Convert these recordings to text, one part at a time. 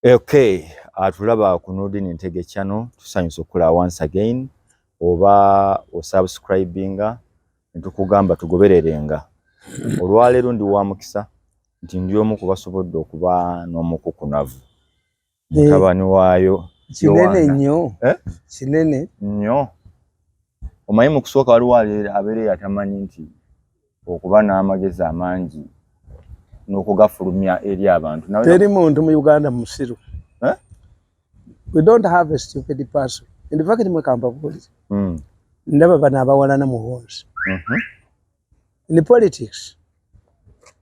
Okay, atulaba ku Nurdin Ntege channel, tusanyusa okulaba once again. Oba osubscribinga, netukugamba tugobererenga. Olwaleero ndi wa mukisa nti ndi omu ku basobodde okuba n'omukukunavu mutabani waayo. Kinene. Yowaana. Nnyo. Eh? Kinene. Nnyo. Omanyi, mu kusooka waliwo abeera atamanyi nti okuba n'amagezi amangi n'okugafulumya eri abantu. Teri muntu mu Uganda musiru. Eh? We don't have a stupid person. In fact, mwe kambabuulire, ndaba bano abawalana Muhoozi. In politics,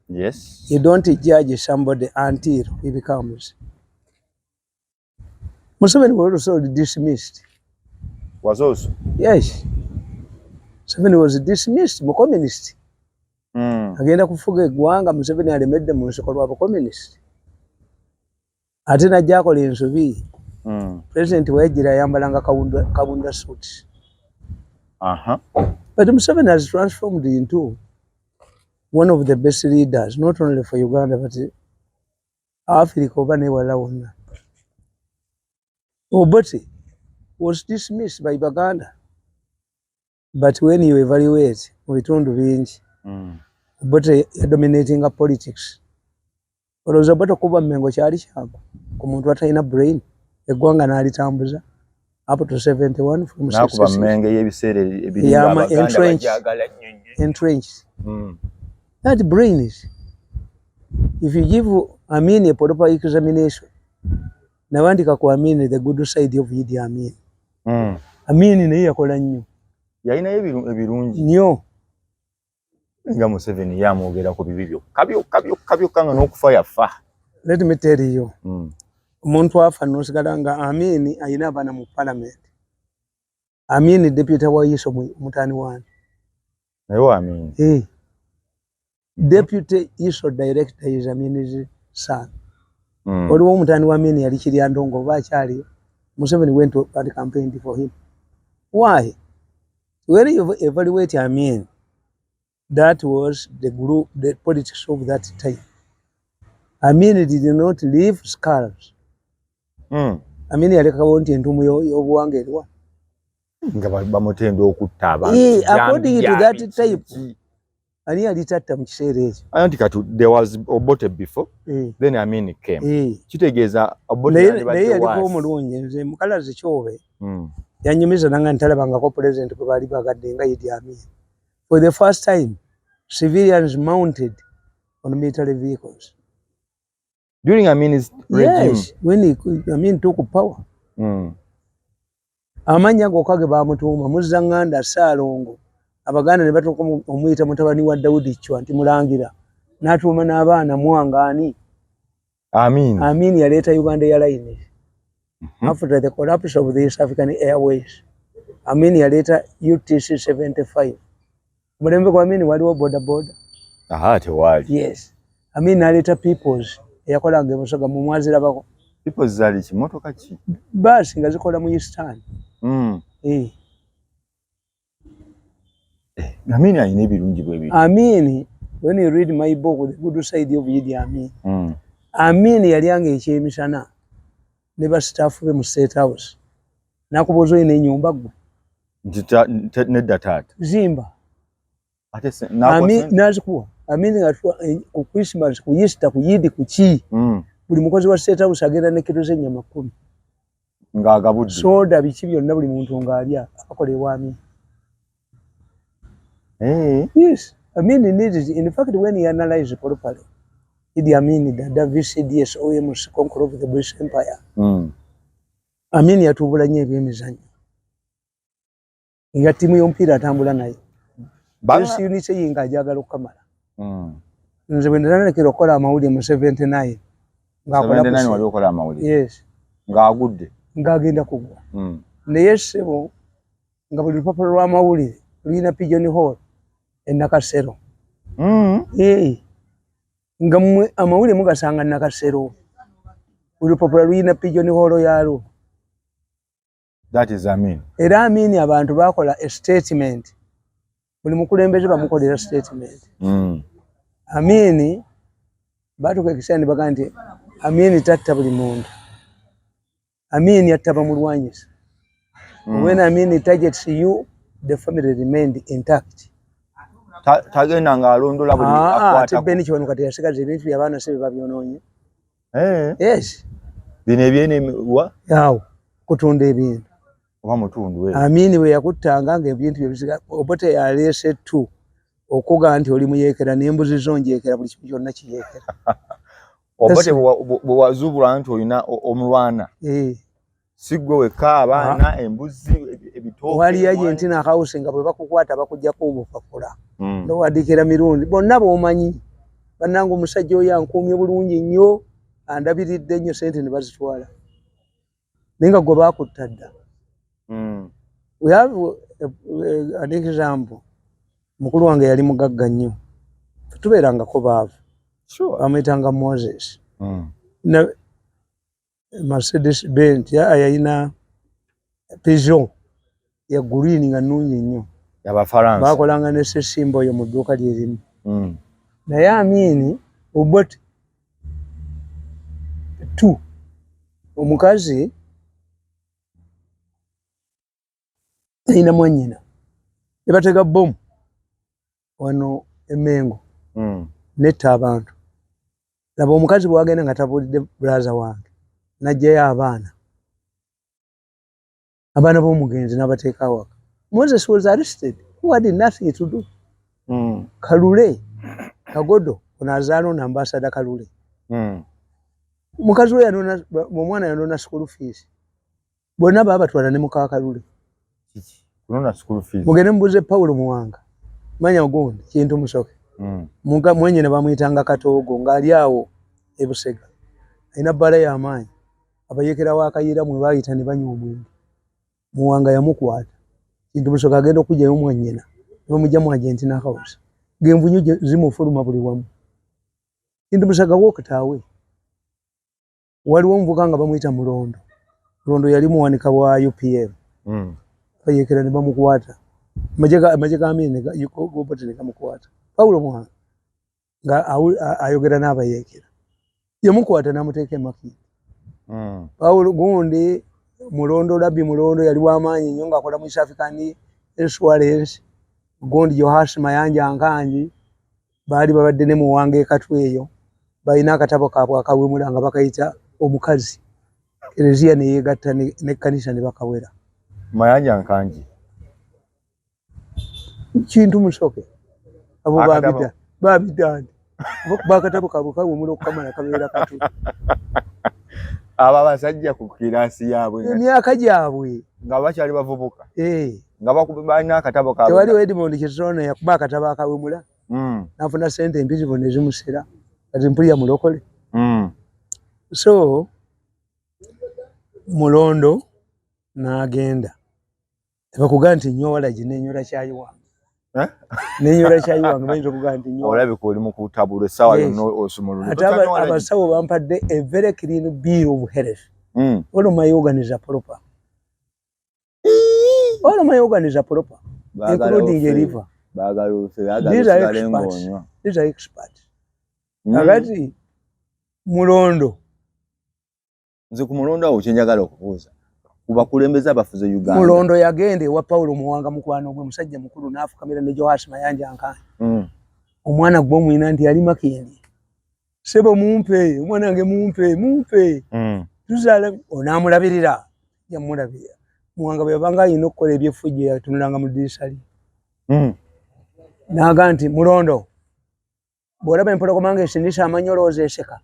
you don't judge somebody until he becomes. Museveni was also dismissed. Was also Yes, Museveni was dismissed mu communist. Agenda kufuga eggwanga, Museveni alemedde mu nsiko lwa bucommunist, ate najja akola ensobi. President weyajjira ayambalanga kawunda suits. But Museveni has transformed into one of the best leaders, not only for Uganda but Africa oba newala wonna. Obote was dismissed by Baganda, but when you evaluate mu bitundu bingi, Obote yadominatinga politics. Olowooza Obote okuba Mmengo kyali kyangu ku muntu atalina brain, eggwanga n'alitambuza up to 71 from N'akuba 66? Mmenge y'ebiseera ebiringa Yama Abaganda entrenched. bagyagala nnyo nnyo. Entrenched. That brain is, if you give Amin a proper examination, nawandika ku Amin, The Good Side of Idi Amin. Amin naye yakola nnyo. Yalinayo ebirungi. Nnyo. Nga Museveni yamwogerako bibi byokka byokka byokka byokka, nga n'okufa yafa. Let me tell you, omuntu afa nosigala nga Amin ayina abaana mu parliament. Amin deputy wa ISO, mutani wani. Naye wa Amin? Eh. Deputy ISO director is Amin's son. Waliwo omutani wa Amin yali Kiryandongo, oba akyaliyo. Museveni went to and campaigned for him. Why? When you evaluate Amin, that was the group, the politics of that time. Amin did not leave scars. Amin yalekawo nti entuumu y'obuwanga eriwa. Nga bamutenda okutta abantu. Eh, according to that type. Ani yali tatta mu kiseera ekyo? Anti kati there was Obote before, Eh, then Amin came. Eh. Kitegeeza Obote Naye yandibadde naye yaliko worse. omulungi. Nze mukalazi Kyobe yanyumiza nanga ntalabangako president gwe baali bagadde nga Idi Amin. For the first time, civilians mounted on military vehicles. During Amin's regime? Yes, when Amin took power. Amannya gokka ge bamutuuma Muzzaŋŋanda Ssaalongo. Abaganda ne batuuka omuyita mutabani wa Dawudi Chwa nti Mulangira, n'atuuma n'abaana Mwanga ani. Amin. Amin yaleeta Uganda Airlines after the collapse of the East African Airways. Amin yaleeta UTC 75. Omulembe gwa Amin waliwo boda boda? Aha, tewaali. Yes. Amin n'aleeta Peoples eyakolanga ebusoga, mu mwazirabako. Peoples zaali kimotoka ki? Baasi nga zikola mu Eastern. Eh. Amin alina ebirungi bwe biri. Amin, when you read my book, The Good Side of Idi Amin, Amin yalyanga ekyemisana ne ba staff be mu State House. Nakubuuza, olina ennyumba ggwe? Nti nedda taata. Zimba. Ate n'akuwa Amin ssente? nazikuwa. Amin nga ku Christmas, ku Easter, ku Yidi, ku ki, buli mukozi wa State House agenda ne kiro z'ennyama 10. Ng'agabudde. Soda, biki byonna, buli muntu ng'alya akola ewa Amin. Eh. Yes, Amin needs it. In fact, when he analyzed properly, Idi Amin Dada, VCDS, OMC, conqueror of the British Empire, Amin yatuubula nnyo ebyemizannyo. Nga ttiimu y'omupiira atambula nayo. Best unit ye ng'agyagala okukamala. Nze bwe natandikira okukola amawulire mu 79, ng'akola ku 79 wali okola amawulire? Yes. Ng'agudde. Ng'agenda kugwa. Naye ssebo, nga buli lupapula lw'amawulire lulina pigeon hole e Nakasero. Eh. Nga mmwe amawulire mugasanga Nakasero. Buli lupapula lulina pigeon hole yaalwo. That is Amin. Era Amin abantu bakola a statement. Buli mukulembeze bamukolera statement. Amin batuuka ekiseera ne bagamba nti Amin tatta buli muntu. Amin atta bamulwanyisa. When Amin targets you, the family remained intact. Tagenda ng'alondola buli Ah, ate akwatako. Ben Kiwanuka teyasigaza ebintu byabaana se bebabyonoonye. Eh, Yes. bino ebyene wa Awo kutunda ebintu. Oba mutundu we. Amini bwe yakuttanga ng'ebintu bye bisiga. Obote yaleese tu okuga nti oli muyeekera n'embuzi zo njeekera, buli kimu kyonna kiyeekera. Oba bwe wazuubula nti olina omulwana, si ggwe wekka, abaana, embuzi, ebitooke. Waliyo emmwanyi. Argentina house nga bwe bakukwata bakuggyako obupapula nowadikira mirundi bonna b'omanyi, bannange omusajja oyo ankuumye bulungi nnyo, andabiridde nnyo, sente ne bazitwala, naye nga gwe baakutta dda. We have an example. Mukulu wange yali mugagga nnyo, tubeerangako baavu. Bamwyitanga Moses. Na Mercedes Benz yalina Peugeot ya green nga nnungi nnyo. Abafaransa. Bakolanga ne sesimba oyo mu dduuka lyerimu. Naye Amini Obote tu omukazi alina mwannyina ne batega bomu wano emengo netta abantu. Laba omukazi bwagenda nga tabuulidde brother wange, n'aggyayo abaana b'omugenzi n'abateeka awaka. Moses was arrested, who had nothing to do. Kalule Kagodo ono azaala ono ambassador Kalule. Mukazi we yanona omwana, yanona school fees, bonna baabatwala ne muka Kalule. Kiki? Kunona school fees. Mugende mubuuze Paulo Muwanga, manya gundi Kintu Musoke. Mwenyine bamwyitanga Katoogo ng'ali awo ebusega, alina bbala y'amaanyi, abayekerawo akayira mwe bayita ne banywa omwenge. Muwanga yamukwata. Kintu Musoke agenda okugyayo mwannyina ne bamugya mu Argentina House ng'envunyu zimufuluma buli wamu. Kintu Musoke walked away. Waliwo omuvuka nga bamuyita Mulondo. Mulondo yali muwanika wa UPM. Abayekera ne bamukwata, amagye ga Amini Obote ne gamukwata. Paulo Muwanga nga ayogera n'abayeekera, yamukwata n'amuteeka emakindi. Paulo gundi Mulondo, Labbi Mulondo yali wamaanyi nnyo ng'akola mu East African Insurance. Gundi Johas Mayanja Nkangi baali babadde ne Muwanga ekatwe eyo, balina akatabo kaabwe akawemula nga bakayita omukazi, kereziya neyegatta nekkanisa ne bakawera. Mayanja Nkangi. Kintu Musoke abo. Akatabo. Babidda babidda nti bakuba akatabo kaabwe kawemula okukamala kabeera katwe. Abo abasajja ku kirasi yaabwe emyaka gyabwe. Nga bakyali bavubuka. Eh. Nga balina akatabo kaabwe. Tewaliwo Edmond Kisono yakuba akatabo akawemula nafuna sente empitirivu nezimusera, kati mpulira mulokole. So Mulondo n'agenda tebakugaa nti nywa walagi, nenywera kyayi wange. Eh? Nenywera kyayi wange, bayinza okugaa nti nywa. Olabika oli mu kutabula essaawa Yes. yonna osumulule. Ate abasawo bampadde a very clean bill of health. All my organs are proper, all my organs are proper, including a liver. Baagala ofe, baagala These are osigale experts. ng'onywa. These are experts. Kakati Mulondo Nze ku Mulondo awo kyenjagala okubuuza ku bakulembeze abafuze Uganda. Mulondo yagenda ewa Paulo Muwanga, mukwano gwe, musajja mukulu, n'afukamira ne Joas Mayanja Nkangi. Omwana gwe omwina nti yali Makindi, sebo mumpe omwana wange, mumpe, mumpe. Tuzaala onaamulabirira, yamulabirira. Muwanga bwe yabanga alina okukola ebyefujjo yatunulanga mu ddirisa lye. N'aga nti, "Mulondo, bw'olaba empologoma ng'esindisa amannyo olowooza eseka?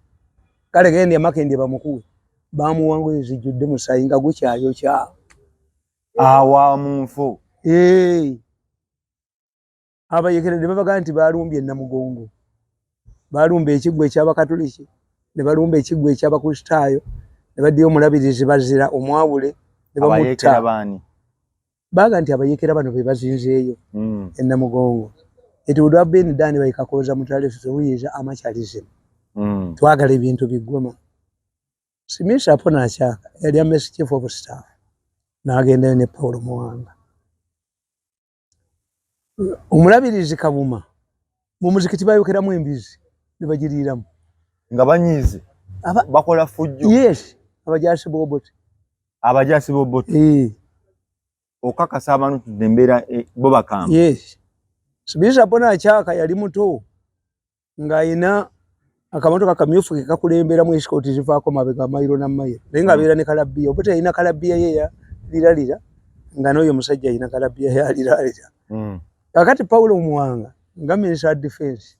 Kale genda emakindi bamukuwe." Bamuwa ngoye zijjudde musaayi nga gukyayokya. Awa mu nfu. Ee. Abayekeredde babaga nti balumbye Namugongo, balumba ekiggwa ekyabakatuliki ne balumba ekiggwa ekyabakristaayo ne baddiyo omulabirizi Bazira omwawule ne Abayeekera bamutta. Baani? Baga nti abayeekera bano be bazinzeeyo e Namugongo. It would have been done by Kakooza Mutale who is amateurism. Twagala ebintu biggwema. Smith Apona Akyaka yali amesi chief of staff n'agendayo ne Paul Muwanga. Omulabirizi Kabuma mu muzikiti bayokeramu embizi ne bagiriiramu. Nga banyiize. Bakola fujjo. Yes, abajaasi b'Obote. Abajasi b'Obote? Eh. Okakasa abantu embeera bo bakamba? Yes. Smith Apona Achaka yali muto ng'ayina akamotoka kamyufu ke kakulemberamu, escort zivaako mabega mayiro na mayiro, naye ng'abeera ne kalabiya. Obote yalina kalabiya ye ya liralira, nga n'oyo omusajja alina kalabiya ya liralira. Kakati Paulo Muwanga nga minister wa defense,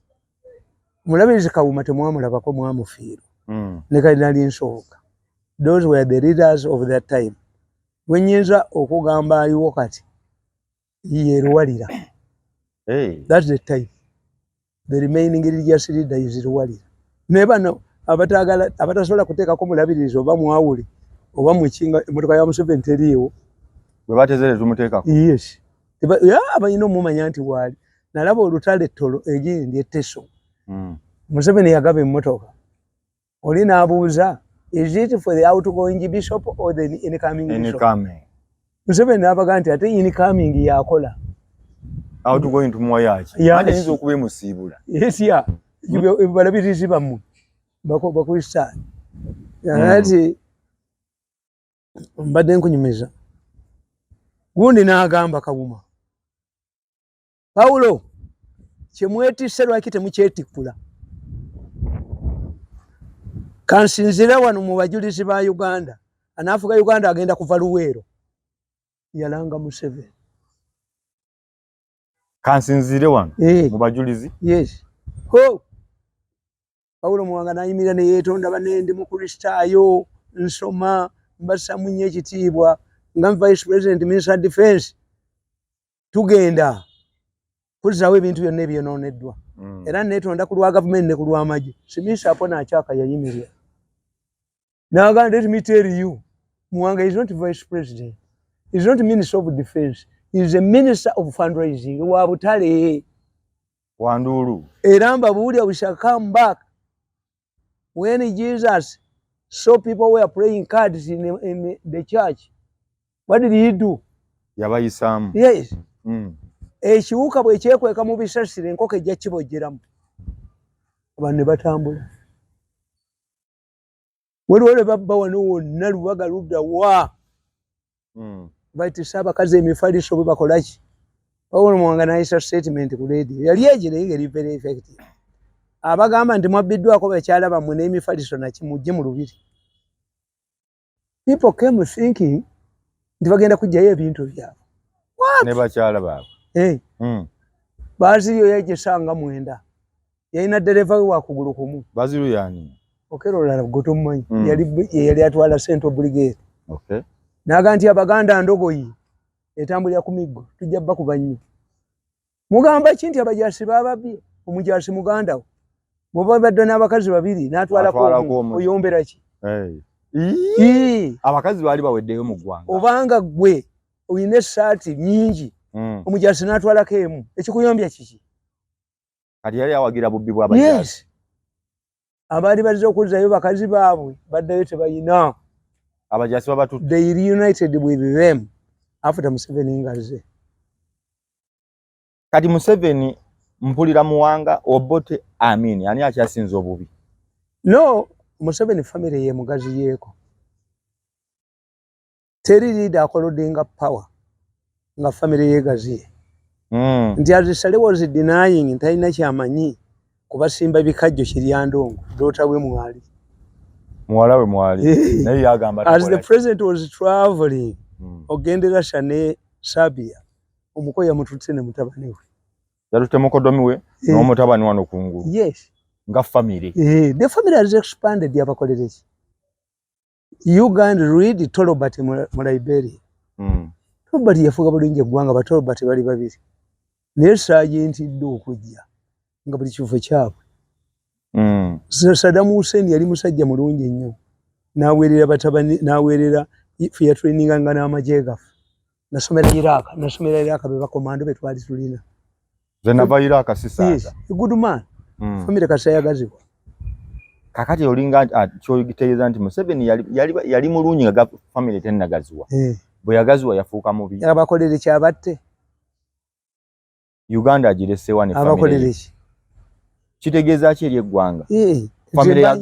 Omulabirizi Kawuma temwamulabako, mwamufiirwa, ne Kalinali Nsoboka. Those were the leaders of that time. Gwenyinza okugamba aliwo kati ye Luwalira. Hey. That's the time the remaining religious leader is Luwalira. Naye bano abatagala, abatasobola kuteekako mulabirizi oba mwawule oba mukinga, emotoka ya Museveni teriiwo. Bwe bateze tumuteekako. Yes. Abalina omumanya nti waali nalaba olutalo ettolo egindi etteso. Museveni yagaba emmotoka, oli n'abuuza, "Is it for the outgoing bishop or the incoming bishop?" Incoming. Museveni n'abaga nti ate incoming yakola. Outgoing tumuwa yaki? Yaki? Ate eyinza okuba emusiibula. Yes, ya balabirizi bammwe bakristaayo. Ati mbadde nkunyumiza gundi n'agamba Kawuma, "Pawulo, kyemwetisse lwaki temukyetikkula?" Kansinzire wano mu bajulizi ba Uganda, anaafuga Uganda agenda kuva Luweero. Yalanga Museveni. Kansinzire wano Eh. mu bajulizi. Yes. Ho Pawulo Muwanga nayimirira neyeetonda, "Banne, ndi mukristaayo, nsoma, mbassamu nnyo ekitiibwa. Nga vice president, minister defense, tugenda kuzzaawo ebintu byonna ebyonooneddwa. Era neetonda ku lwa gavumenti ne ku lw'amagye." Smith Apona Akyaka yayimirira n'agamba, "Let me tell you, Muwanga is not vice president, is not minister of defense, he is a minister of fundraising wa butale." Wanduulu. Era mbabuulira, we shall come back. When Jesus saw people were playing cards in the church, what did he do? Yabayisaamu. Yes. Ekiwuka bwe kyekweka mu bisasiro, enkoko ejja kibojjeramu. Abantu ne batambula. Waliwo lwe babba wano wonna Lubaga ludda wa batisa abakazi emifaliso bwe bakolaki. Pawulo Muwanga n'ayisa statement ku radio yali egyo, naye ngeri very effective. Abagamba nti mwabbiddwako bakyala bammwe n'emifaliso naki, mujje mu lubiri. People came thinking nti bagenda kuggyayo ebintu byabwe. Ne bakyala baabwe. Hey. Baaziriyo yagyesanga 9, yalina dereva we wakugulu kumu. Baziru yani? Okero olala gwe tomumanyi. Yali ye yali atwala Central Brigade. Okay. Naga nti Abaganda ndogoyi etambulira ku miggo, tujja bakuba nnyo. Mugamba ki nti abajasi bababye? Omujasi muganda wo bw'oba badde n'abakazi babiri n'atwalako Atwalako omu, omu. oyombera ki? Hey. Ii, Abakazi baali baweddeyo mu ggwanga. Obanga gwe olina essaati nyingi, omujasi n'atwalako emu, ekikuyombya kiki? Kati yali awagira bubbi bw'abajasi. Yes. Abaali bazze okuzzayo bakazi baabwe baddayo tebayina. Abajasi babatutte. They reunited with them after Museveni ngazze. Kati Museveni, mpulira Muwanga, Obote, Amin, ani akyasinza obubi? No, Museveni family ye mugazi yeeko. Teri leader akolodinga power nga family yegaziye. Nti as Saleh was denying nti talina kyamanyi kubasimba bikajjo, Kiryandongo daughter we mwali. Muwala we mwali. Eh. Naye yagamba As the tukola ki? president was traveling ogende Russia ne Serbia, omuko yamututte ne mutabani we. Yatutte mukodomi we Eh. n'omutabani wano kungulu. Yes. Nga family. Eh, the family has expanded. Yabakolere ki? You go and read Tolbert mu Liberia. Tolbert yafuga bulungi eggwanga, ba Tolbert bali babiri. Naye Sergeant dde okujja nga buli kifo kyabwe. Saddam Hussein yali musajja mulungi nnyo. N'aweerera batabani, n'aweerera ffe yatraininganga n'amagye gaffe. Nasomera Iraq, nasomera Iraq be bakomando be twali tulina. Nze nava Iraq sisaaga. Yes, a good man. Family kasa yagazibwa. Kakati olinga ky'otegeeza nti Museveni yali mulungi nga family tennagaziwa. Eh. Bwe yagaziwa yafuuka mubi. Abakolere kyabatte. Uganda agiresewa ne family. Abakolere ki? Kitegeeza ki eri eggwanga? Eh. Family ya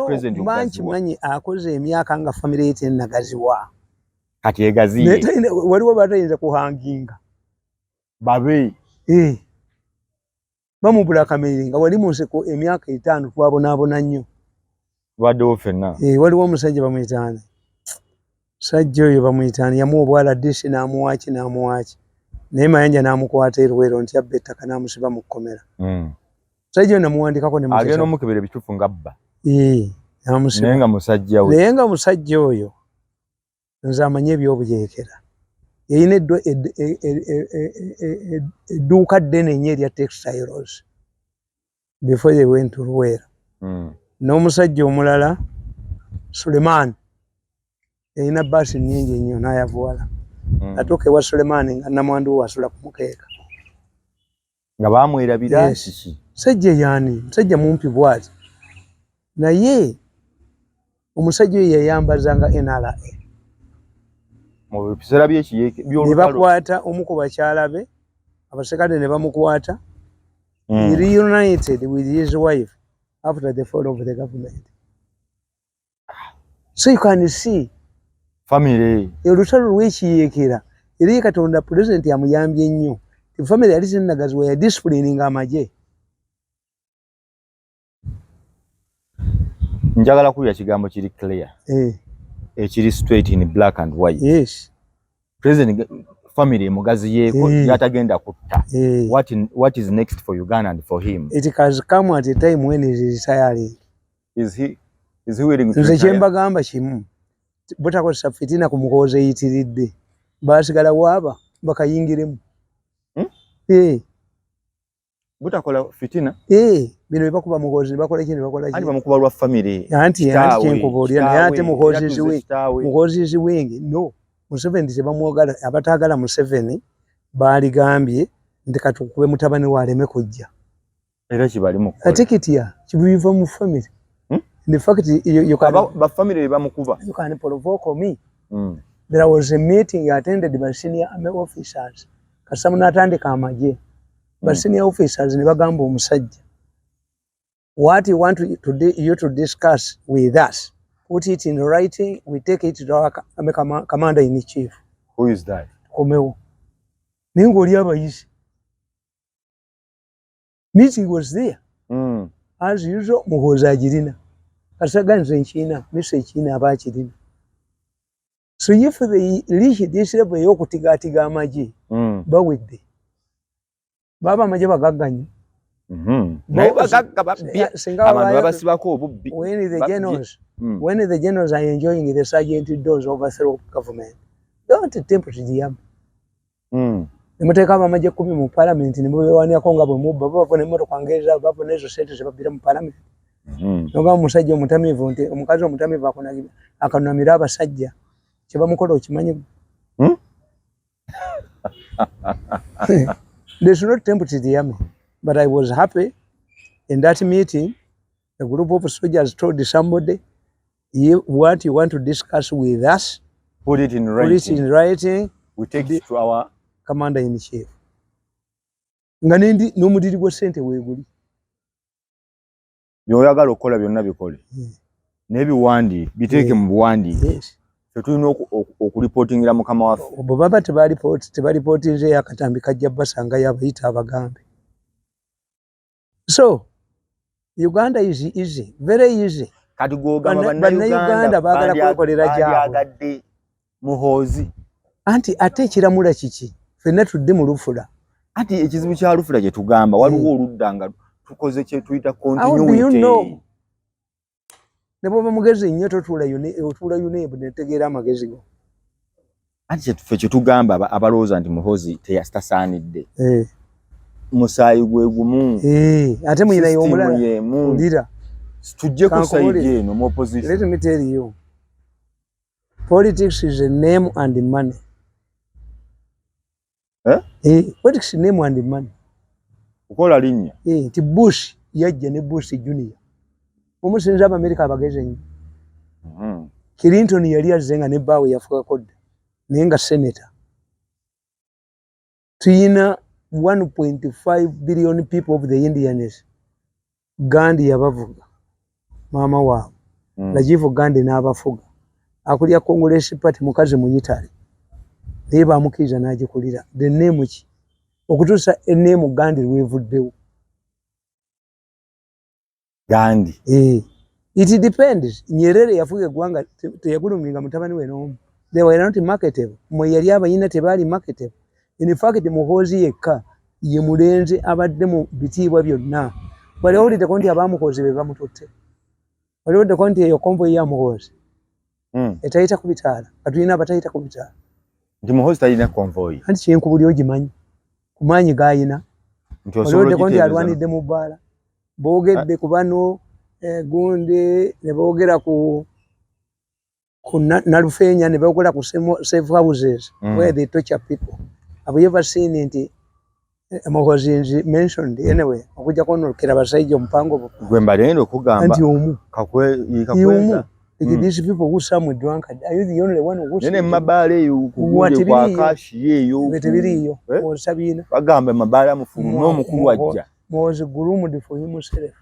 president mba okugaziwa. Nkimanyi akoze emyaka nga family ye tennagaziwa. Kati egaziye. Waliwo batayinza kuhanginga. Babe. Eh. Bamubulakameringa wali mu nsiko emyaka 5 twabonaabona nnyo. Tubaddewo ffenna. Eh, waliwo omusajja bamuyitaani. Sajja oyo bamuyitaani yamuwa obwala disi n'amuwaaki n'amuwaaki. Naye Mayanja n'amukwata erwero nti abba ettaka n'amusiba mu kkomera. Sajja oyo namuwandikako ne mu Agenda omukebera ebituufu ng'abba. Eh, n'amusiba. Naye nga musajja we. Naye nga musajja oyo nze amanyi ebyobuyeekera. Yalina edduuka ddene nnyo erya textiles before they went to Luweero. N'omusajja omulala Suleiman yalina baasi nnyingi nnyo n'ayavuwala. Atuuka ewa Suleiman nga namwandu we asula ku mukeeka. Nga baamwerabira. Yes. Musajja yaani, musajja mumpi bw'ati. Naye omusajja oyo yayambazanga NRA. Mu biseera by'ekiyeeke Ne bakwata omu ku bakyala be, abaserikale ne bamukwata. He reunited with his wife after the fall of the government. So you can see family olutalo lw'ekiyeekera era Katonda president amuyambye nnyo. Family yali tennagaziwa ya disciplining amagye. Njagala kuwulira kigambo kiri clear. Ekiri straight in black and white. Yes. President family emugaziyeeko yatagenda kutta. What is next for Uganda and for him? It has come at a time when he is retiring. Is he willing to Nze retire? kye mbagamba kimu. Butakozesa fitina ku Muhoozi eyitiridde. Baasigala waaba bakayingiremu. Butakola fitina? Bino bye bakuba Muhoozi ne bakola ki ne bakola ki? Anti bamukuba lwa family. Anti kyenkubuulira naye ate Muhoozi is wing. No. Museveni tebamwagala, abataagala Museveni baaligambye nti katukube mutabani we aleme kujja. Era kibali mu kukola. Ate kitya kibiva mu family. In fact, you can, ba family bamukuba. You can provoke me. There was a meeting attended by senior army officers. Kasamu n'atandika amagye. Ba senior officers ne bagamba omusajja, what you want you to discuss with us, put it in writing, we take it to our commander in chief. Who is that? Tukomewo. Naye ng'oli abayise. Meeting was there. As usual, Muhoozi agirina. Kasaga nze nkiina, misa ekiina aba akirina. So if they reach this level ey'okutigaatiga amagye, bawedde. Baba amagye bagagga nnyo. Naye bagagga babbye. Abantu babasibako obubbi. When the generals are enjoying the sergeant doors overthrow government, don't tempt the army. Ne muteeka abamagye 10 mu parliament ne mubeewaanirako nga bwe mubba, bava n'emmotoka ng'ezaabwe, bava n'ezo ssente ze babbira mu parliament. N'ogamba omusajja omutamiivu nti omukazi omutamiivu akanamira abasajja, kye bamukola okimanyi? They should not tempt the army. But I was happy in that meeting. A group of soldiers told somebody, what you want to discuss with us, put it in writing. Put it in writing. We take it to our commander in chief. Nga nendi n'omudiri gwa ssente weeguli. By'oyagala okukola byonna bikole. N'ebiwandiike, biteeke mu buwandiike. Yes. Tetulina okulipootingira mukama waffe. Bwe baba tebalipootinzeeyo akatambi kajja basangayo abayita abagambe. So, Uganda is easy, very easy. Kati gw'ogamba Bannayuganda baagala kwekolera gyabwe. Bandyagadde Muhoozi. Anti ate ekiramula kiki? Ffenna tudde mu lufula. Anti ekizibu kya lufula kye tugamba waliwo oludda nga tukoze kye tuyita continuity. Ne bw'oba mugezi nnyo totuula otuula UNEB netegeera amagezi go. Anti ffe kye tugamba abalowooza nti Muhoozi tasaanidde. Musaayi gwe gumu. Ate muyinayo omulala. Wulira. Tujje ku side eno mu opposition. Let me tell you. Politics is a name and money. Politics is name and money. Kukola linnya. Nti Bush yajja ne Bush Junior. Omusinza Abamerika abagezi ennyo. Clinton yali azze nga ne bbaawe yafukako dda naye nga senator. Tuyina 1.5 billion people of the Indians. Gandhi yabavuga maama waabwe. Rajiv Gandhi n'abafuga. Akulya Congress Party mukazi mu Italy. Naye bamukkiriza n'agikulira. The name ki? Okutuusa enneemu Gandhi lwevuddewo. Gandhi. Eh. It depends. Nyerere yafuga eggwanga, teyaguluminga mutabani we n'omu. They were not marketable. Mwe yali abayina tebaali marketable. In fact, Muhoozi yekka ye mulenzi abadde mu bitiibwa byonna. Wali owuliddeko nti abamuhoozi be bamututte? Wali owuliddeko nti eyo convoy ya Muhoozi etayita ku bitaala? Katulina abatayita ku bitaala. Nti Muhoozi talina convoy. Anti kyenkubuli ogimanyi ku maanyi g'ayina. Nti Wali osobola owuliddeko nti ogiteebereza. alwanidde mu bbaala? Boogedde ku bano gundi ne boogera ku Nalufeenya, ne boogera ku safe houses where they torture people. Have you ever seen nti Muhoozi is mentioned anyway, okujjako nolukera basajja omupango bu Gwe mbalenda okugamba anti omu kakweza. Like these people who some drunkard, are you the only one who Nene mabaala eyo What kugundi kwa tebiriiyo. kashi eyo. Tebiriiyo. Eh? Osabiina. Bagamba mabaala mufulu n'omukulu ajja. Muhoozi groomed for himself.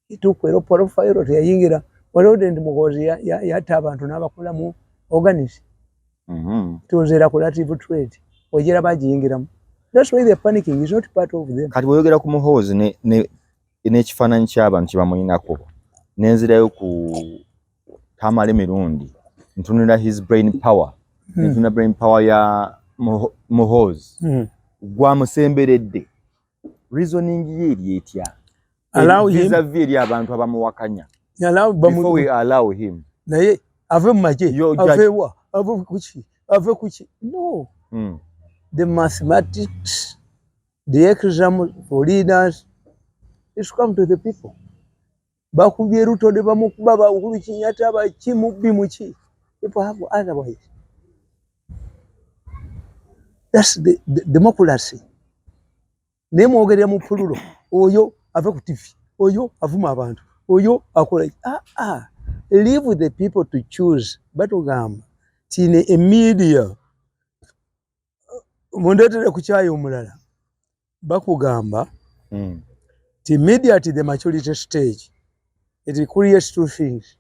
He took a profile, teyayingira. Waliwo nti Muhoozi yatta abantu n'abakolamu organs. It was a lucrative trade. Ogira bagiyingiramu. That's why they're panicking. It's not part of them. Kati bw'oyogera ku Muhoozi n'ekifaananyi ky'abantu kye bamuyinako, nenzirayo ku Tamale Mirundi, ntunula his brain power, ntunula brain power ya Muhoozi gwamusemberedde, reasoning ye eri etya Allow him. Vis-a-vis eri abantu abamuwakanya? Allow Before we allow him. Naye ave mu magye, Yo, judge. ave wa, ave kuki, ave kuki? No. The mathematics, the exam for leaders is come to the people. Bakubye Ruto ne bamukuba, ba Uhuru Kenyatta, baki mubbi muki. People have otherwise. That's the democracy. Naye mwogerera mu plural, oyo ave ku TV, oyo avuma abantu, oyo akola ki? Ah, ah. Leave the people to choose. Batugamba tine emedia mundeetere ku kyayi omulala. Bakugamba ti media at the maturity stage, it creates two things: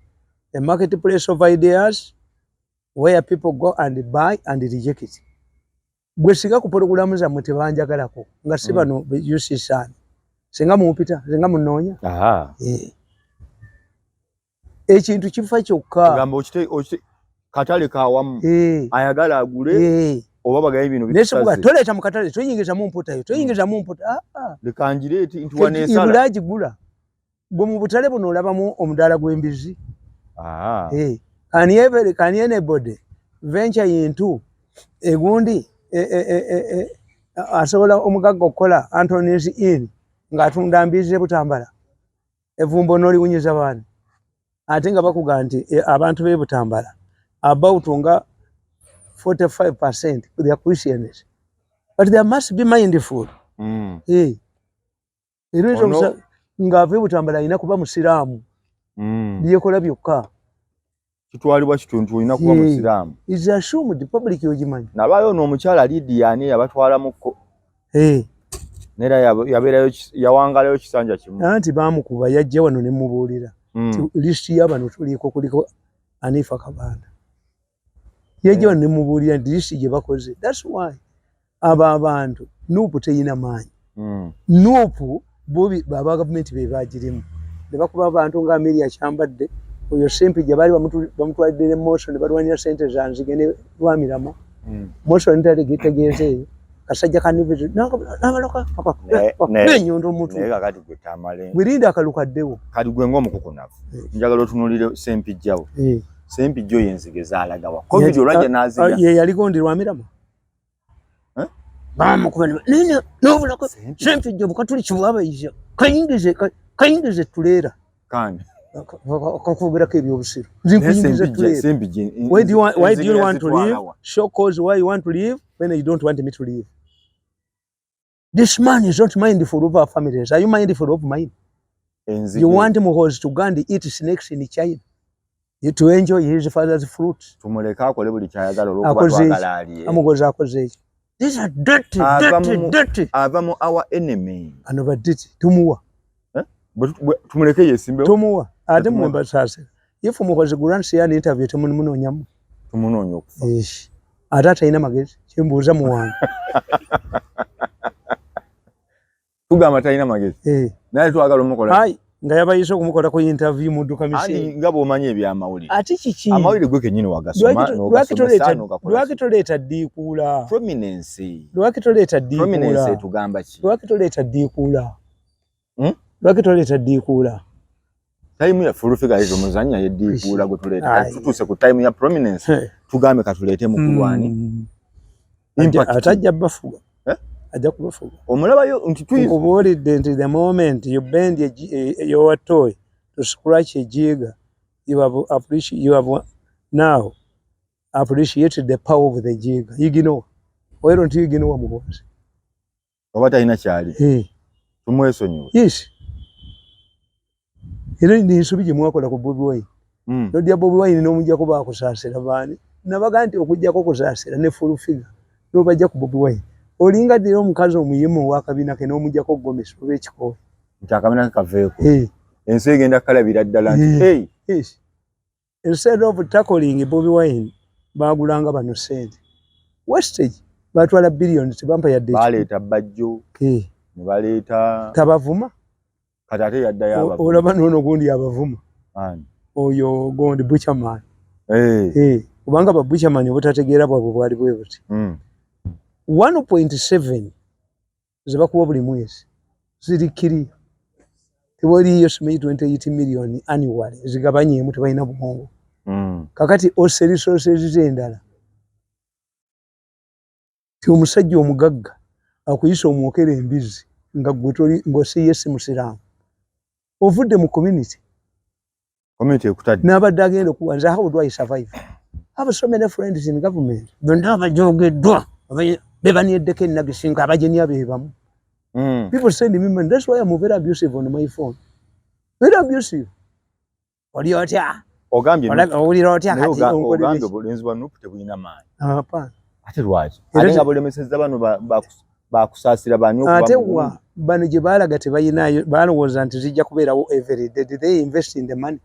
a marketplace of ideas where people go and buy and reject it. Gwe singa ku pologulamu zammwe tebanjagalako nga si bano UCSan, singa mumpita, singa munoonya. Eh. Ekintu kifa kyokka. Ogamba katale kawamu. Eh. Ayagala agule Eh. oba bagaye bino Naye sikuga bitusaze. toleeta mu katale, toyingizamu mputayo, toyingizamu mputa. Ah, ah. Leka ngireete nti waneesala. Ibulagigula gwe mu butale buno olabamu omudaala gw'embizi. Eh, can anybody venture into egundi asobola omugagga okukola Anthony's Inn ng'atunda mbizi e Butambala, evumbo n'oliwunyiza baani, ate nga bakuga nti abantu b'e Butambala about nga 45% they are Christians, but they must be mindful. Eh. Era oyinza ng'ava e Butambala alina kuba musiraamu. Byekola byokka. Kitwalibwa kityo nti olina kuba Eh. musiraamu. Is assumed public, ogimanyi. Nabaayo n'omukyala Lydia ani yabatwalamuko. Eh. Neera yabeerayo yawangalayo kisanja kimu. Anti baamukuba, yajja wano ne mubuulira ti lisiti y'abano tuliko, kuliko Anifa Kabanda. Yajja wano ne mubuulira nti lisiti gye bakoze. That's why abo abantu NUP teyina maanyi. NUP bobi aba gavumenti be bagirimu ne bakuba abantu nga Amelia Kyambadde, oyo Sempijja, baali bamutwalidde ne motion, balwanira sente za Nzige ne Lwamirama. Motion tegeeza eyo kasajja ka n'abaloka enyondo omutwe. Naye kakati gwe Tamale, Bwirinde akalukaddewo. Kati gwe ng'omukukunavu, Eh. njagala otunuulire Sempijjawo. Eh. Sempijja oyo enzige zaalagawa? Covid olwajja n'azirya. Ye yaliko ndi Lwamirama. Eh? Bamukuba n'obulako. Sempijja. Sempijja obukatuliki bwabayizya kayingize kayingize tuleera. Kandi Kakwogerako ebyobusiru, nze naye nkuyingiza Sempijja tuleera. Sempijja Why do you enzige want to leave? yazitwalawa? Show cause why you want to leave when you don't want me to leave. This man is not mindful of our families. Are you mindful of mine? Enzige You want Muhoozi to go and eat snakes in China, you to enjoy his father's fruits. Tumuleke akole buli kyayagala olwokuba Akoze eki? twagala alye. Amugozi akoze eki? These are dirty, Ava dirty, dirty. Ava mu our enemy. Ano ba dirty, tumuwa. Tumuleke yesimbewo. Tumuwa. Ate Tetumuwa. mwe mbasaasira. If Muhoozi grants an interview, temunoonyamu. Tumunoonya okufa. Eish. Ate atalina magezi. Kyembuuza muwanga. Tugamba talina magezi. Eh. Naye twagala omukola. Ai, nga yabayise okumukola ku interview mu dduka misiri. Nga bw'omanyi ebyamawulire. Ate kiki? Amawulire gwe kennyini wagasoma n'ogasomesa n'ogakola. Lwaki toleeta ddiikuula? Prominence. Lwaki toleeta ddiikuula? Prominence etugamba ki? Lwaki toleeta ddiikuula? Lwaki toleeta ddiikuula? Time ya full figure ezo muzannya ye ddiikuula gwe tuleeta. Tutuuse ku time ya prominence. Tugambe katuleete mukulwani. Impact. Ate ajja bafuga. Ajja kubafuga. Omulabayo nti Nkubuulidde nti the moment you bend your toy to scratch a jigger, you have now appreciated the power of the jigger. Ignore. Why don't you ignore Muhoozi? Oba talina kyali. Tumwesonyiwe. Yes. Era n'ensobi gye mwakola ku Bobi Wine. Nodya Bobi Wine n'omuggyako baakusaasira baani. Nabaga nti okuggyako kusaasira ne full figure n'obajja ku Bobi Wine. Olinga ddira omukazi omuyima ow'akabina ke n'omuggyako gomesi oba ekikooyi. Nti akabina ke kaveeko. Ensi egenda kukalabira ddala nti hey. Yes. Instead of tackling Bobi Wine, baagulanga bano ssente. Wastage batwala billions tebampa yadde. Baleeta Bajjo. Ne baleeta. Tabavuma. Kati ate yaddayo abavuma. Olaba n'ono gundi abavuma. Ani? Oyo gundi Buchaman. Kubanga ba Buchaman obutategeera bwabwe bwali bwe buti. 1.7 ze bakuwa buli mwezi ziri kiri. Tewaliyo simanyi 28 million annually zigabanyeemu tebalina bwongo. Kakati ose resources z'endala. Ti omusajja omugagga akuyisa omwokera embizzi nga gwe toli ng'osiye si musiraamu. Ovudde mu community. Community ekutadde. N'abadde agenda okuwa nze how do I survive? I have so many friends in government. Bonna abajoogeddwa be banieddeko ennagisi nga abagenya be bamu. People send me money. That's why I'm very abusive on my phone. Very abusive. Oli otya? Ogambye Owulira otya kati? Ogambye obulenzi bwa NUP tebulina maanyi. Hapana. Ate lwaki? Ate nga bulemesezza bano bakusaasira bani okuba Ate wa bano gye baalaga tebalinayo balowooza nti zijja kubeerawo every day. Did they invest in the money?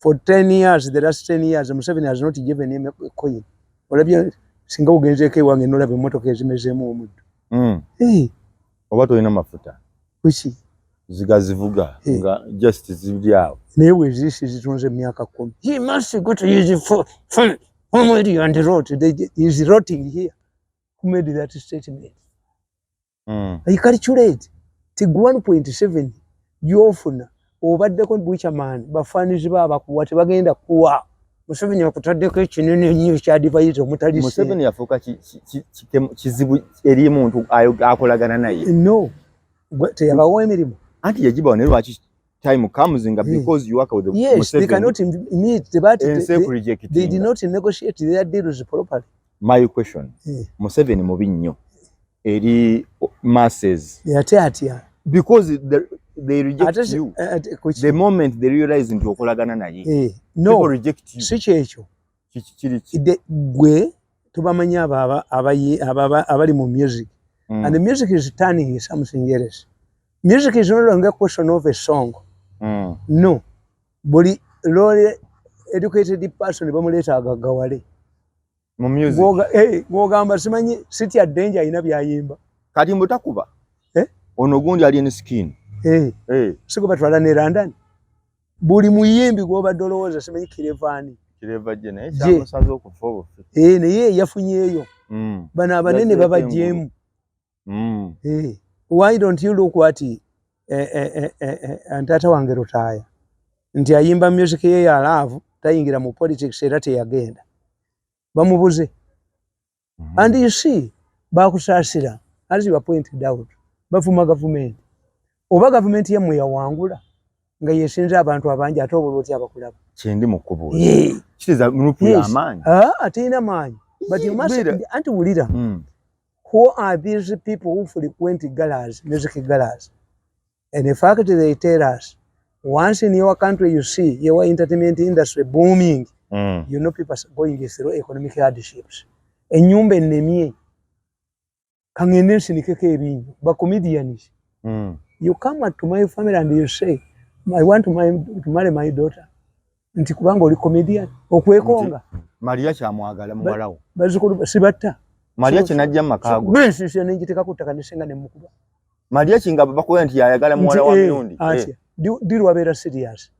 For 10 years, the last 10 years, Museveni has not given him a coin. Olabye singa ogenzeeko ewange n'olaba emmotoka ezimezeemu omuddo. Oba tolina mafuta. Kuki? Zigazivuga nga just ziri awo. Naye weezisi zitunze emyaka 10. He must go to his home area and rot. He is rotting here. Who made that statement? I calculate. Ti 1.7 gy'ofuna obaddeko Buchaman bafaanizi baabakuwa tebagenda kuwa. Museveni akutaddeko ekinene ennyo kya advisor omutali Museveni yafuuka kizibu eri muntu akolagana naye. No. Teyabawa emirimu. Anti yagibawa naye lwaki time comes nga because you work with the Yes, they cannot meet. They did not negotiate their deals properly. My question. Museveni mubi nnyo eri masses. Ate atya? Because they reject you. The moment they realize nti okolagana naye. No, people reject you. Si kyekyo. Gwe tubamanyi abali mu music. And the music is turning something else. Music is no longer a question of a song. No. Buli lole educated person bamuleeta agaggawale. Mu music. Gwogamba simanyi sitya danger alina byayimba. Kati mbu takuba. Ono gundi ali in skin. Siko batwala ne London. Buli muyimbi gw'obadde olowooza simanyi Kirevaani. Kireva gye naye kyamusaze okufa obufi. Naye yafunyeeyo. Bano abanene babaggyemu. Why don't you look at taata wange Lutaaya nti ayimba music ye ya love tayingira mu politics era teyagenda. Bamubuze. And you see bakusaasira as you are pointed out bavuma gavumenti. Oba gavumenti yammwe yawangula nga yesinze abantu abangi ate obulwa otya abakulaba. Kyendi mu kubuuza. Kitegeeza NUP y'amaanyi. Terina maanyi. But you must anti wulira. Who are these people who frequent galas, music galas? And in fact, they tell us, once in your country you see your entertainment industry booming, you know people are going through economic hardships. Ennyumba ennemye, kangende nsinikeko ebinyo, ba comedians. You come to my family and you say, I want to marry my daughter. Nti kubanga oli comedian, okwekonga. Maria kyamwagala muwalawo. Bazzukulu sibatta. Mariachi najja mu maka go. Bensisi nengitekako ku ttaka nesenga nemukuba. Mariachi nga bakuwa nti yayagala muwala wa Mirundi. Atya diri wabeera serious.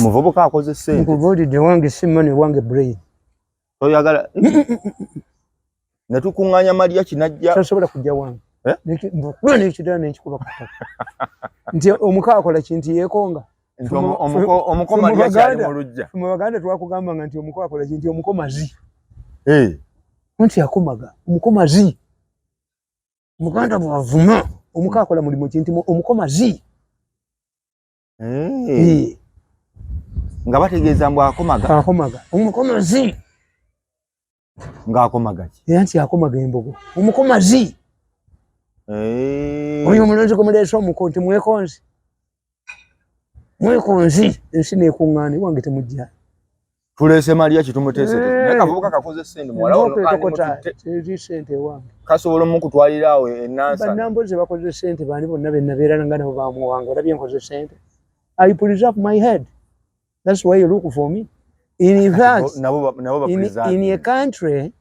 Muvubuka akoze ssente. Nkubuulidde, wange si money, wange brain. Toyagala ne tukuŋŋaanya Mariachi najja. Tasobola kujja wange. Eh? Nkuba nekidala nenkikuba ku ttaka nti omuka akola kinti yeekonga. Nti omuko Mariachi ali mu luggya. Mu Baganda twakugambanga nti omuko akola kinti omuko mazi. Eh. Nti akomaga omuko mazi. Muganda bwavuma omuko akola mulimu kinti omuko mazi. Eh. Eh. Nga bategeeza mbu akomaga. Akomaga omuko mazi. Ng'akomaga ki? Era nti akomaga embogo omuko mazi. Eh. Oyo omulonzi gwemuleese omuko nti mwekonzi mwekonzi, ensi nekuŋŋaana ewange temujja. Tuleese Mariachi tumuteese. Eh. Naye kavubuka kakoze ssente, muwala ono kandi mututte. Teri sente ewange. Kasobola omukutwalira awo enansa. Bannambozi bakoze sente bani bonna benabeera nga nabo bamuwanga olabye nkoze sente. I preserve my head, that's why you look for me. In fact, Nabo in a country,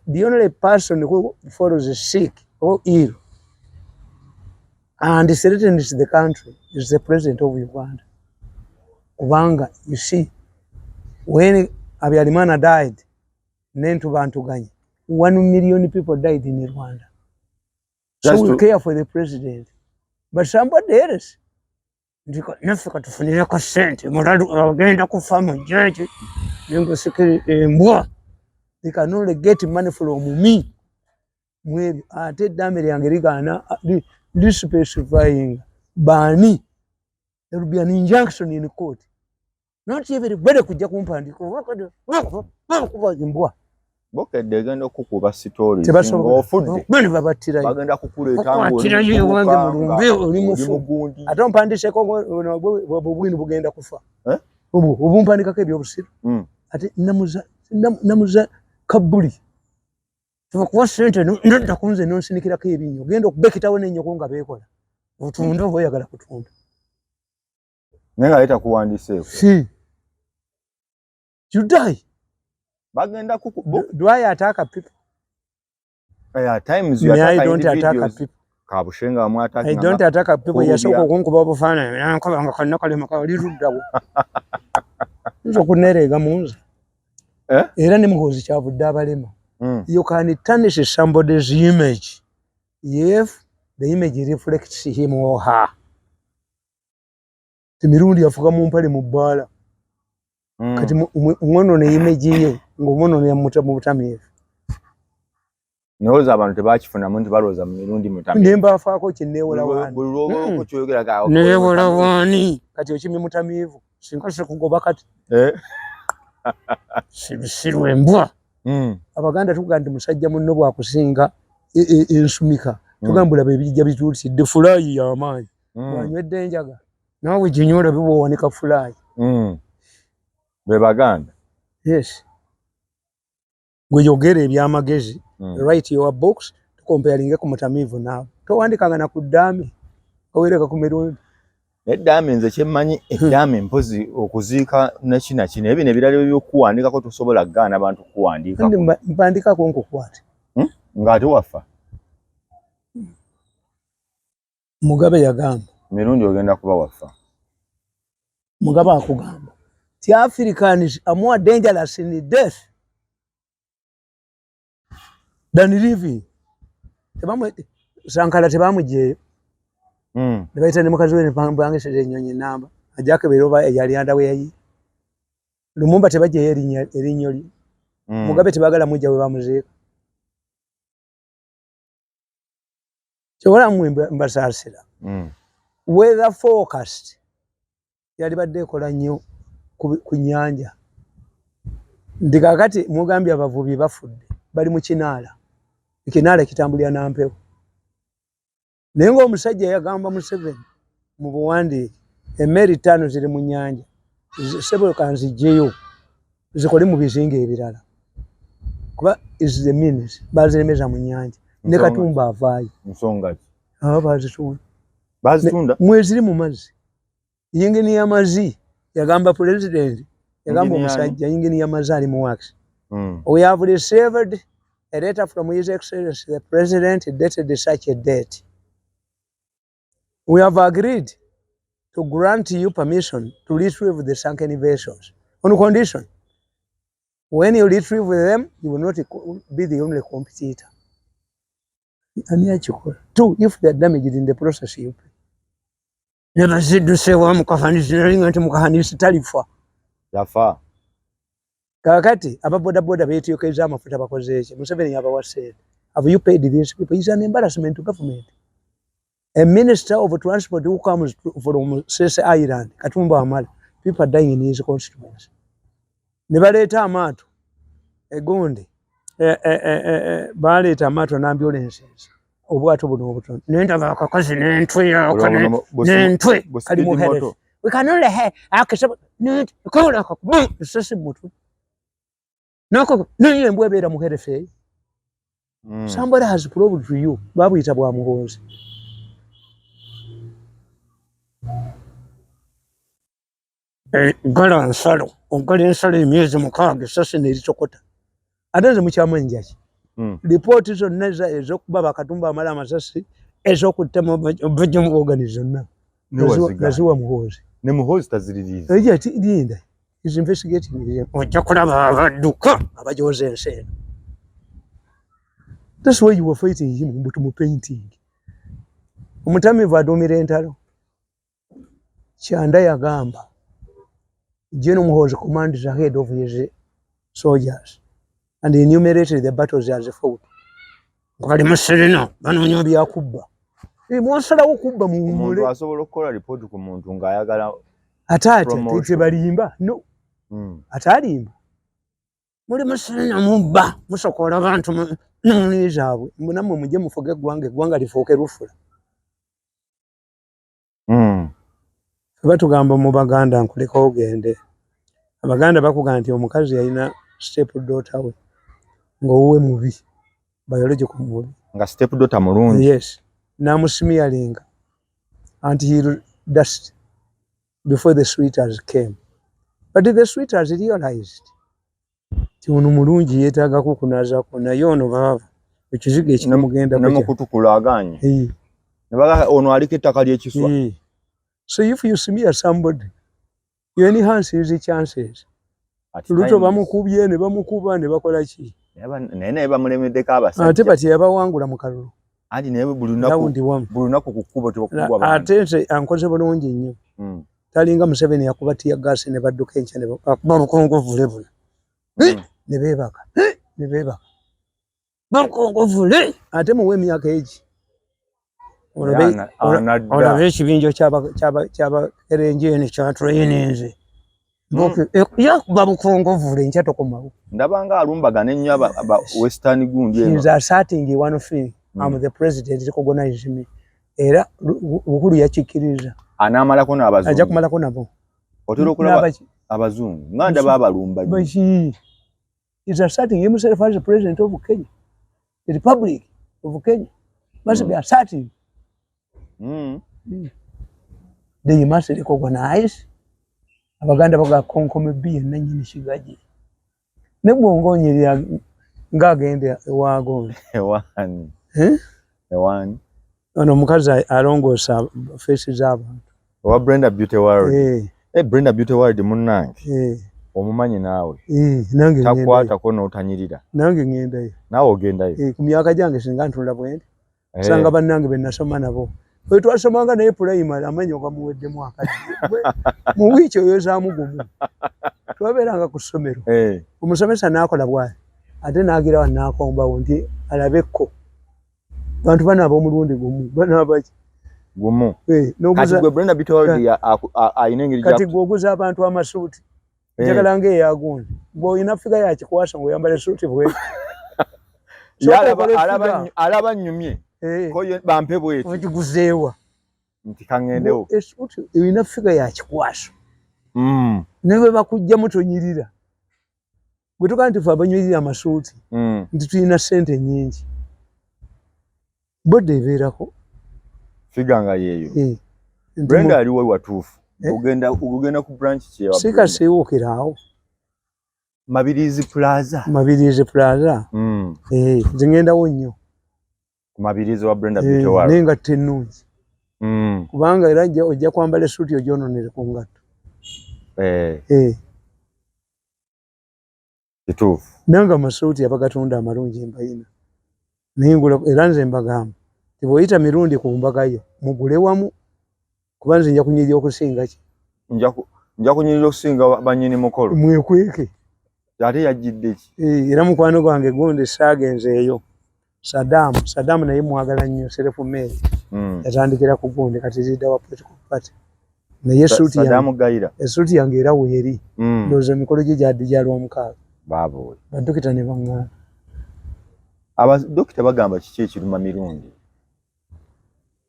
the only person who follows sick or ill and threatens the country is the president of Uganda. Kubanga you see, when Habyarimana died, Nentubantuganya, 1 million people died in Rwanda. So Just we care for the president. But somebody else, nti naffe katufunireko ssente, mulalu agenda kufa mu jeeki nengusikiri embwa. They can only get money from me mwebyo, ate eddaame lyange ligaana lispecifying baani. There will be an injunction in court, not everybody kujja kumpandiika kuba embwa. Bokedde egenda okukuba stories Tebasobola. ng'ofudde. Bani babattirayo. Bagenda kukuleeta ng'oli Okukwatirayo ewange muvubuka, mulumbe nga oli mufu. mugundi. Ate ompandiseko obwinu bugenda kufa. Eh? Obwo obumpandikako ebyobusiru. Ate namuza kabuli tubakuwa sente nodda kunze nonsinikirako ebinnyo, genda okubekitawo nenyoko nga beekola otunda oba oyagala kutunda. Naye nga yetakuwandiseeko. Si you die. Bagenda kuku Do I attack people? At times you Me, I attack don't attack individuals. people. Kabushenga amwataka. I don't attack people. Kulubya. Yasooka okunkuba obufaananyi nankuba nga konna kalema kali luddawo, nza okunereega munze. Eh? Era ne Muhoozi kyavudde abalema. You can tarnish somebody's image if the image reflects him or her. Timirundi yafuka mu mpale mu bbaala. Kati omwonone image ye ng'omwonone mu butamiivu. Ndowooza abantu tebakifunamu nti balowooza mu Mirundi mutamiivu. Ne mbafaako kinneewola waani? Buli lw'oba okyoyogera ga Neewola waani? Kati okimye mutamiivu singa sikugoba kati. Eh? Sirwa embwa. Abaganda tukuga nti musajja munno bwakusinga ensumika, tugamba ebijja bituusidde fulayi y'amaanyi. Wanywedde enjaga naawe ginywa olabe bw'owanika fulayi. Be Baganda. Yes, gwe yogera ebyamagezi. Write your books, tucomparinge ku mutamiivu naawe towandikanga na ku ddaame owereka ku Mirundi. Eddaame nze kyemmanyi, eddaame mpozi okuziika nekina kino, ebino ebirala ebyokuwandikako tosobola kugaana bantu kuwandiikako. Kandi mpandikako nkukwate. Ng'ate wafa. Mugabe yagamba Mirundi ogenda kuba wafa. Mugabe akugamba ti Africans are more dangerous in death than living. Sankara tebamugyeyo. Ne bayita ne mukazi we nepangisiriza ennyonyi namba ajakebera oba eyali andawe yayi. Lumumba tebagyeyo erinnyo lye. Mugabe tebagala mujja we bamuziika. Kyobola mmwe mbasaasira. Weather forecast yali badde ekola nnyo ku nnyanja nti kaakati mugambye abavubi bafudde bali mu kinaala, ekinaala kitambulira nampewo, naye ng'omusajja yagamba Museveni mu buwandiike emmeeri 5 ziri mu nnyanja, sebo kanzigyeyo zikole mu bizinga ebirala kuba is the means baziremeza mu nnyanja ne Katumba avaayo. Nsonga ki? Aba bazitunda. Bazitunda? Mweziri mu mazzi. Yingini y'amazzi yagamba pulezidenti, yagamba Yingini omusajja yingini y'amazzi ali mu works. We have received a letter from His Excellency the President dated such a date. We have agreed to grant you permission to retrieve the sunken vessels on condition when you retrieve them, you will not be the only competitor. Ani akikola? Two, if they are damaged in the process, you pay. Ne bazidduseewa mukahanisi, nalinga nti mukahanisi talifa. Yafa. Kakati ababodaboda beetyokeza amafuta bakoze eki? Museveni yabawa ssente. Have you paid these people? Is an embarrassment to government. A minister of transport who comes from Ssese Island, Katumba Wamala, people are dying in his constituency. Ne baleeta amaato egundi, baleeta amaato n'ambulances, obwato buno obutono, nendaba akakazi n'entwe yako n'entwe kali mu health. We can only have akasaba kola esasi mutwe nako naye embwa ebeera mu health eyo. Somebody has proved to you babuyita bwa Muhoozi. Gala nsalo, ogala ensalo emyezi 6, esasi neritokota. Ate nze mukyamanyi njaki. Lipooti zonna ez'okuba Bakatumba amala amasasi, ez'okutema bajjamu organi zonna naziwa Muhoozi. Ne Muhoozi taziririza. Ejja ati linda, is investigating. Ojja kulaba abadduka abajoza ensi eno. That's why you were fighting him, mbu tumu painting. Omutamivu aduumira entalo. Kyanda yagamba, General Muhoozi commands ahead of his soldiers and enumerated the battles he has fought. Bali mu Serena banoonya byakubba. Mwasalawo kubba muwummule. Omuntu asobola okukola ripooti ku muntu ng'ayagala ate atya promotion. Tebalimba. No. Ate alimba. Muli mu Serena mubba, musokoola abantu mu nnono zaabwe. Mbu nammwe mujje mufuge eggwanga, eggwanga lifuuke lufula. Batugamba mu Baganda nkuleka ogende. Abaganda bakugamba nti omukazi yalina step daughter we ng'owuwe mubi, biological mubi. Nga step daughter mulungi. Yes. N'amusimiyalinga until dust before the sweeters came. But the sweeters realized nti ono mulungi yeetaagako kunazaako, naye ono baava ekizigo ekinamugenda Ne mukutukula agaanye. Ne baga ono aliko ettaka ly'ekiswa. So if you smear somebody, you enhance his chances. At Ruto times. bamukubye ne bamukuba ne bakola ki? Naye naye bamulemeddeko abasajja. Ate bati yabawangula mu kalulu. Anti naye buli Round one. lunaku ku kkubo tebakubwa bantu. Ate nze ankoze bulungi nnyo. Talinga Museveni yakuba tear gas ne badduka enkya ne bakuba bukongovule buno. Ne beebaka. Ne beebaka. Bukongovule. Ate muwe emyaka egi. Anadda. Olabe ekibinja ky'abakerenjeeni kya traininze. Yakuba bukongovule enkya tokomawo. Ndaba nga alumbagana ennyo aba Western gundi eno. He is asserting one thing. I'm the president, recognize me. Era Uhuru yakikkiriza. Anaamalako n'abazungu. Ajja kumalako nabo. Otera okulaba N'abaki? abazungu. Nga ndaba abalumba nnyo. But he is asserting himself as the president of Kenya. The Republic of Kenya must be asserting. They must recognize. Abaganda baga konkome bi nannyini kigaji. Ne bw'ongoonyerera ng'agenda ewaagonda. Ewaani. Eh? Ewaani. Ono omukazi alongoosa face z'abantu. Owa Brenda Beauty World. Brenda Beauty World munnange. Omumanyi naawe. Nange ŋŋendayo. Takwatako n'otanyirira. Nange ŋŋendayo. Naawe ogendayo. Ku myaka gyange singa ntunula bwe nti. Sanga bannange be nasoma nabo. Bwe twasomanga naye pulayimale amannyo gamuweddemu akadde. Mu wiiki oyozaamu gumu. Twabeeranga ku ssomero. Omusomesa n'akola bw'ati. Ate n'agira wano n'akombawo nti alabekko. Bantu banaaba omulundi gumu. Banaaba ki? Gumu. Kati gwe Brenda Beauty World alina engeri Kati gwe oguza abantu amasuuti. Njagala ng'eyagundi. Gwe olina ffiga ya kikwasa ng'oyambala essuuti bw'eti. Ye alaba nnyumye. Ko ye bampe bw'eti. Ogiguzeewa. Nti kaŋŋendewo. Essuuti erina ffiga ya kikwaso. Ne bwe bakuggyamu tonyirira. Bwe tugamba nti ffe abanyirira amasuuti, nti tulina ssente nnyingi. Bodde ebeerako. Ffiga nga yeeyo. Brenda aliwo watuufu. Ogenda ku branch ki ewa Sika Brenda? siwukira awo. Mabirizi Plaza. Mabirizi Plaza. Eh, nze ngendawo nnyo. Ku Mabirizi wa Brenda Eh, Beauty World. Naye ngatto ennungi. Kubanga era ojja kwambala essuuti ogyononere ku ngatto. Eh, Eh, kituufu. Nange amasuuti abagatunda amalungi mbayina. Naye ngula, era nze mbagamba ti bw'oyita Mirundi ku mbagayo mugule wamu, kuba nze nja kunyirira okusinga ki. Nja kunyirira okusinga bannyini mukolo. Mwekweke. Ate yajjidde ki? Eh, era mukwano gwange gundi saagenzeeyo, Saddam. Saddam naye mwagala nnyo, self made. Yatandikira ku gundi, kati leader wa political party, naye esuuti yange Saddam Gayira. Esuuti yange era weeri. Ndowooza emikolo gye gyaddi gya Lwamukaaga. Baabwe. Badokita ne baŋŋaana. Abadokita bagamba kiki ekiruma Mirundi?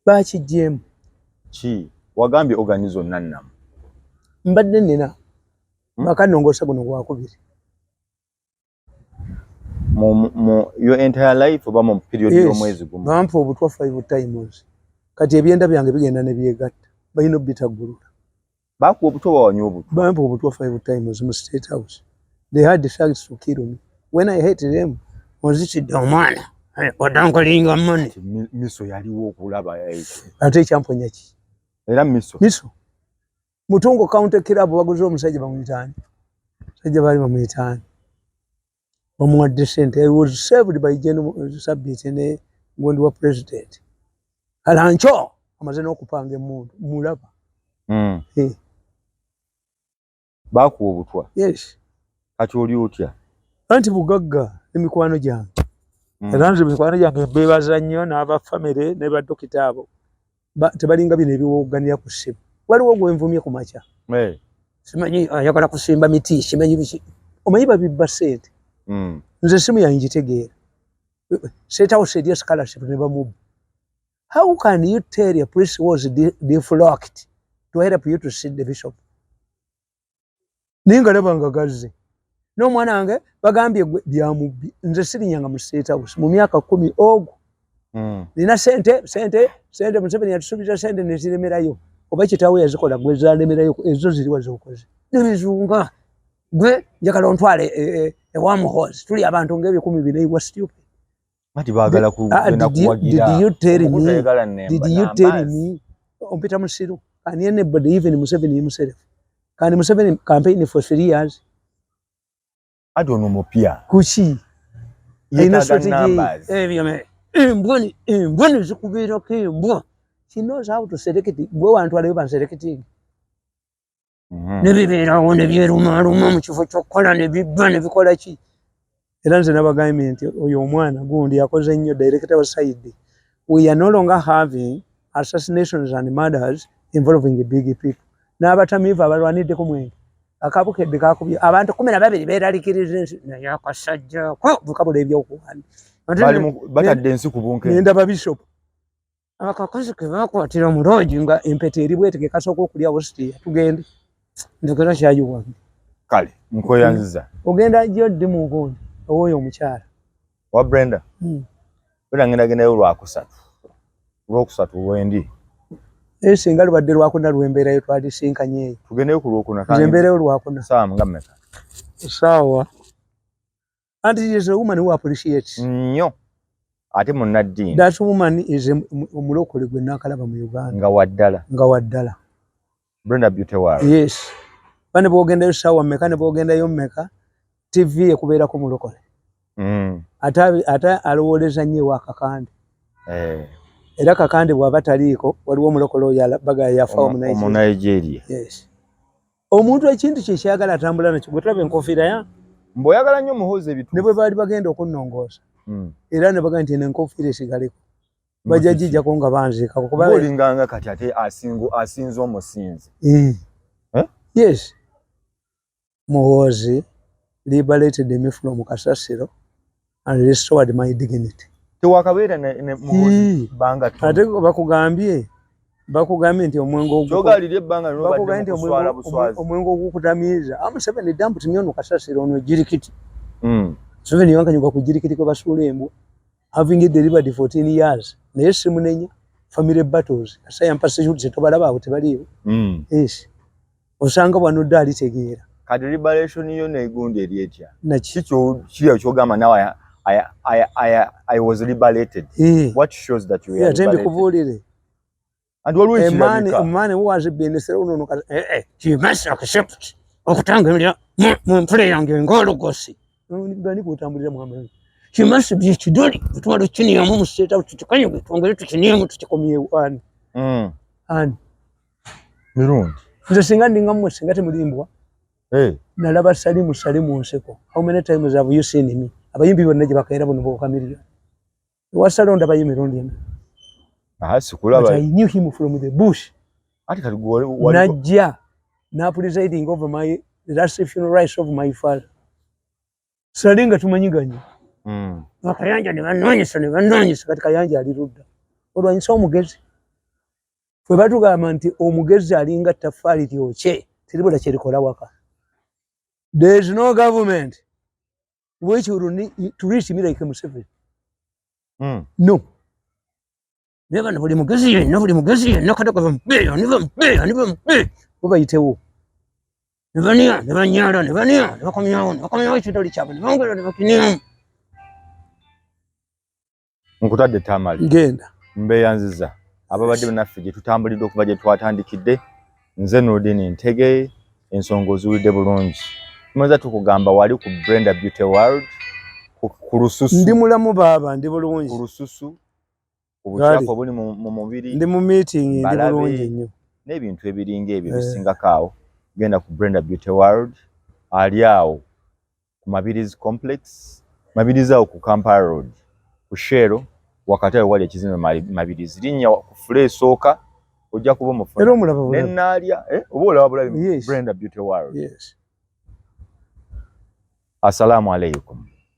Bakiggyeemu. Ki? Wagambye organ zonna nnamu. Mbadde nina bakanongoosa, guno gwakubiri. Mu your entire life oba mu period Yes. y'omwezi gumu? Bampa obutwa five times, kati ebyenda byange bigenda ne byegatta, balina obitaggulula. Bakuwa obutwa, wawanywa obutwa? Bampa obutwa five times mu State House. They had thugs to kill me when I hate them. Onzitidde omwana odankolinga money. Kati miso yaliwo okulaba ekyo. Ate ekyamponya ki? Era miso. Miso Mutungo County Club baguze omusajja bamuyitaani, musajja baali bamuyitaani, bamuwadde sente. I was saved by General Sabit ne gundi wa president Kalancho, amaze n'okupanga emundu mulaba. Eh. Bakuwa obutwa? Yes. Kati oli otya? Anti bugagga emikwano gyange. Era nze mikwano gyange mbeebaza nnyo n'aba famire ne badokita abo. Tebalinga bino ebiwoganira ku ssimu. Waliwo gwenvumye ku makya, simanyi ayagala kusimba miti, simanyi biki, omanyi babibba ssente. Nze essimu yange ngitegeera. State House eri scholarship ne bamubba. How can you tell a priest was deflocked to help you to see the bishop? Naye nga laba nga gazze n'omwana wange bagambye gwe byamubbi. Nze sirinyanga mu State House mu myaka 10 ogwo. Nina sente, sente, sente. Museveni yatusuubiza sente neziremerayo, oba kitaawe yazikola gwe zalemerayo, ezo ziriwa zokoze nebizunga gwe njagala ontwale ewa Muhoozi, tuli abantu nga 4000. Iwa stupid. Ati baagala Ah, kugenda kuwagira. Did you tell Omukutu me? ayagala nnemba, Did you tell numbers. me ompita musiru? Can anybody, even Museveni himself, can Museveni campaign for 3 years? Ati ono mupya. Kuki alina Yeetaaga strategy? numbers. Ebyo embwa embwa nezikubeerako embwa. She knows how to select. Gwe wantwalayo banselecting. Nebibeerawo nebyerumaaluma mu kifo ky'okukola, nebibba, nebikola ki. Era nze nabagambye nti oyo omwana gundi yakoze nnyo, director wa side. We are no longer having assassinations and murders involving big people n'abatamiivu abalwaniddeko mwenge. Akabukedde kakubye abantu 12, beeralikiriza ensi, naye akasajja ko bukabula ebyokuwanda. Bali batadde ensi ku bunkenke. Nendaba bishop akakazi ke bakwatira mu lodge nga empeta eri bwetege, kasooka okulya wositiya. Tugende njogera kyayi wange. Kale nkweyanziza. Ogenda jjo ddi mu nkundi owooyo omukyala? Wa Brenda? Mm. Brenda ngenda gendayo Lwakusatu, Lwokusatu wendi. Naye singa lubadde Lwakuna lwembeerayo, twalisinkanye eyo. Tugendeyo ku Lwokuna. Nze mbeerayo Lwakuna. Saawa nga mmeka? Saawa anti is a woman who appreciates. Nnyo, ate munnaddiini. That woman is omulokole gwe nakalaba mu Uganda. Nga waddala. Nga waddala. Brenda Beauty World. Yes, ba ne bwogendayo saawa mmeka, ne bwogendayo mmeka, TV ekubeerako mulokole. Ate alowooleza nnyo ewa Kakande. Era Kakande bw'aba taliiko, waliwo omulokole oyo baga yafawo mu Omu Nigeria. Nigeria. Yes, omuntu ekintu kye kyagala atambula nakyo. Gwe tulaba enkofiira ya Mbw'oyagala nnyo Muhoozi ebituufu. Ne bwe baali bagenda okunnongoosa, era ne bagamba nti eno enkofiira esigaleko, bajja gijjako nga banziikako kuba Ng'olinganga kati ate asinze omusinzi. Eh. Eh? Yes, Muhoozi liberated me from kasasiro and restored my dignity. Tewakabeera ne Muhoozi Ii. bbanga ttono. Ate bakugambye nti omwenge Kyogalira ebbanga bakugambye lino nti obadde mu kuswala buswazi. Omwenge ogukutamiiza. Ah, Museveni dumped me ono kasasiro, ono jirikiti. Museveni yankanyuka ku jirikiti kwe basuula embwa, having delivered 14 years. Naye simunenya, family battles kasa yampa security, tobalaba abo tebaliiwo. Yes, osanga bwanodde alitegeera. Kati liberation yo negundi eri etya? Kiki kiri kyogamba now I was liberated? What shows that you were liberated? Mbikubuulire. And waliwo ekirabika. A man who has been thrown on he must accept okutangirira mu mpula yange ng'olugosi. Bani kutambulira mu He must be kidoli. Tumala kiniyamu mu state house tukikanyuge twongere tukiniyemu tukikomyewo ani. Ani. Mirundi. Nze singa ndinga mmwe singa temulimbwa. Hey. Nalaba Salimu Salimu nseko. How many times have you seen me? Abayimbi bonna gye bakeera buno b'okamiliyoni. Wasalo ndabayo emirundi ena. Aha, sikulaba. But I knew him from the bush. Ati kati gwe najja na presiding over my last funeral rites of my father. Sali nga tumanyiganye. Bakayanja ne banoonyesa ne banoonyesa kati Kayanja ali ludda. Olwanyisa omugezi. Fwe batugamba nti omugezi alinga ttaffaali lyokye teribula kyerikola waka. There is no government which will need to reach me like Museveni. No. Naye bano buli mugezi yenna buli mugezi yenna katoka bamubeeyo ne bamubeeyo ne bamubeeyo bo bayitewo. Ne baniya ne banyala ne baniya ne bakomyawo ne bakomyawo ekitoli kyabwe ne bongera ne bakiniyamu. Nkutadde Tamale. Ngenda. Mbeeyanziza ababadde bannaffe gye tutambulidde okuva gye twatandikidde. Nze Nurdin Ntege, ensonga oziwulidde bulungi. Tumaze tukugamba wali ku Brenda Beauty World ku lususu. Ndi mulamu baaba, ndi bulungi. Ku lususu, obukyafu obuli mu mubiri. Ndi mu meeting, ndi bulungi nnyo. N'ebintu ebiringa ebyo bisingako awo. Genda ku Brenda Beauty World, ali awo ku Mabirizi Complex, Mabirizi awo ku Kampala Road, ku Shell, wakati awo wali ekizimbe Mabirizi. Linnya ku floor esooka ojja kuba omufuna. Era omulaba bulabi. Ne naalya, oba olaba bulabi. Yes. Brenda Beauty World. Yes. Assalamu alaikum.